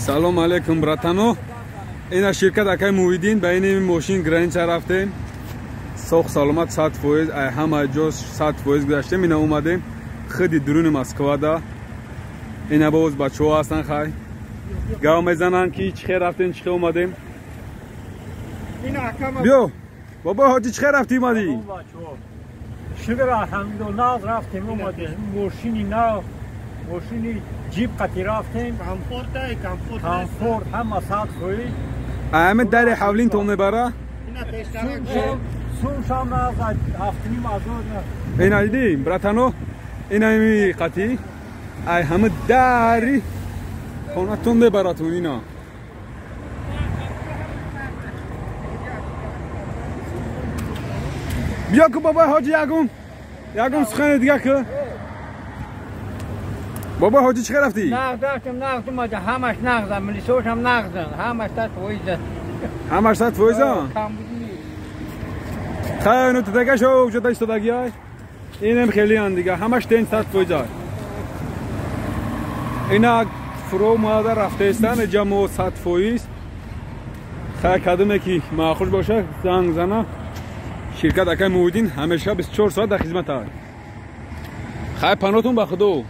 Салом алейкум, братано. Ина ширкат акай Муҳиддин ба ини мошин граница рафтем. Соғ саломат 100%, ай ҳама ҷо 100% гузаштем. Ина омадем худи дуруни Москвада. Ина боз бачаҳо ҳастанд, хай гав мезананд ки чӣ хел рафтем, чӣ хел омадем. Биё бобо ҳоҷӣ, чӣ хел рафтӣ омадӣ? Шукр, алҳамдулиллоҳ, рафтем омадем. Мошини нав, мошини ҷип қати рафтем. Комфорт, комфорт, комфорт, ҳама 100%. Ами дари ҳавлин то мебара? Сум шам наз 7,5 ҳазор. Ина дидӣ, братано, ина ми қати ай ҳама дари хонатон мебаратун ина. Биё ку бобои ҳоҷи, ягон сухани дига ку. Бобои ҳоҷи, чӣ хел рафтӣ? Нағз рафтем, нағз омадем, ҳамаш нағза, милисошам нағзан, ҳамаш 100%. Ҳамаш 100%? Хай, ну тудагашо уҷода истодагиай. Инам хелиан дига, ҳамаш тен 100%. Ина фуро омада рафтаистан, иҷа мо 100%. Хай, кадоме ки маъхуш боша, занг зана. Ширкат акай Муҳиддин ҳамеша 24 соат дар хизмат аст. Хай, панотон ба худо.